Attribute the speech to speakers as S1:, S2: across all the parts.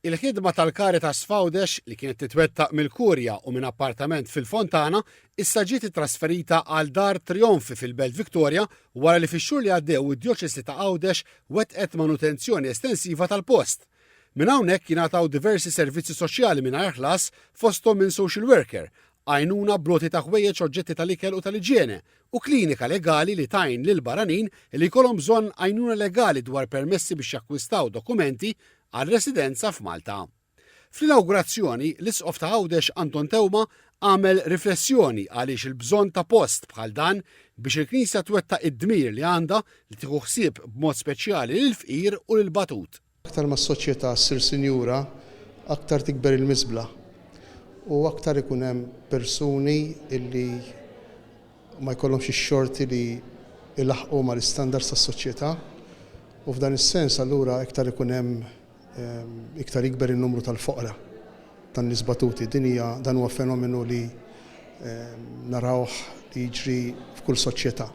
S1: Il-ħidma tal-Caritas f'Għawdex, li kienet titwettaq mill-Kurja u minn appartament fil-Fontana, issa ġiet ittrasferita għal Dar Trionfi fil-Belt Victoria wara li fix-xhur li għaddew id-Djoċesi ta' Għawdex wettqet manutenzjoni estensiva tal-post. Minn hawnhekk jingħataw diversi servizzi soċjali mingħajr ħlas fosthom minn social worker, għajnuna bl-għoti ta' ħwejjeġ oġġetti tal-ikel u tal-iġjene, u klinika legali li tgħin lil barranin li jkollhom bżonn għajnuna legali dwar permessi biex jakkwistaw dokumenti għal residenza f'Malta. Fl-inawgurazzjoni, l-Isqof ta' Għawdex Anton Teuma għamel riflessjoni għaliex il-bżonn ta' post bħal dan biex il-Knisja twettaq id-dmir li għandha li tieħu ħsieb b'mod speċjali lill-fqir u lill-batut.
S2: Aktar ma s-soċjetà ssir sinjura, aktar tikber il-miżbla u aktar ikun hemm persuni li ma jkollhomx ix-xorti li jlaħħqu mal-istandards tas-soċjetà u f'dan is-sens allura iktar ikun hemm iktar jikber in-numru tal-foqra, tan-nies batuti. Din hija dan huwa fenomenu li narawh li jiġri f'kull soċjetà.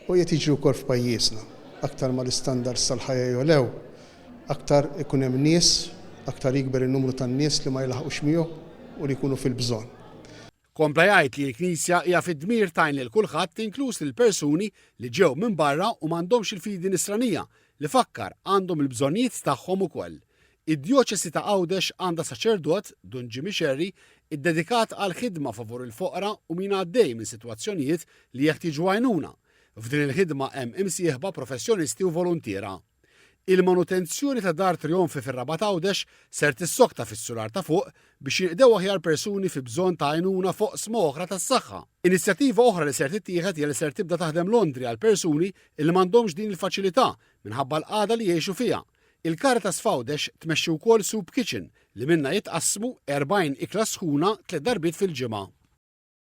S2: U qiegħed jiġri wkoll f'pajjiżna. Aktar ma l-istandards tal-ħajja jogħlew, aktar ikun hemm nies, aktar jikber in-numru tan-nies li ma jlaħħqux miegħu u li jkunu fil-bżonn.
S1: Kompla jgħid li l-Knisja hija fid-dmir tgħin lil kulħadd inkluż lil persuni li ġew minn barra u m'għandhomx il-fidi Nisranija, li fakkar għandhom il-bżonnijiet tagħhom ukoll. Id-Djoċesi ta' Għawdex għandha saċerdot, Dun Jimmy Scerri, iddedikat għall-ħidma favur il-foqra u min għaddej minn sitwazzjonijiet li jeħtieġu għajnuna. F'din il-ħidma hemm imsieħba professjonisti u voluntiera. Il-manutenzjoni ta' Dar Trionfi fir-Rabat Għawdex ser tissokta fis-sular ta' fuq biex jinqdew aħjar persuni fi bżonn ta' għajnuna f'oqsma oħra tas-saħħa. Inizjattiva oħra li ser tittieħed hija li ser tibda taħdem laundry għal persuni li m'għandhomx din il-faċilità minħabba l-qagħda li jgħixu fiha. Il-Caritas f'Għawdex tmexxi wkoll soup kitchen li minnha jitqassmu 40 ikla sħuna tliet darbiet fil-ġimgħa.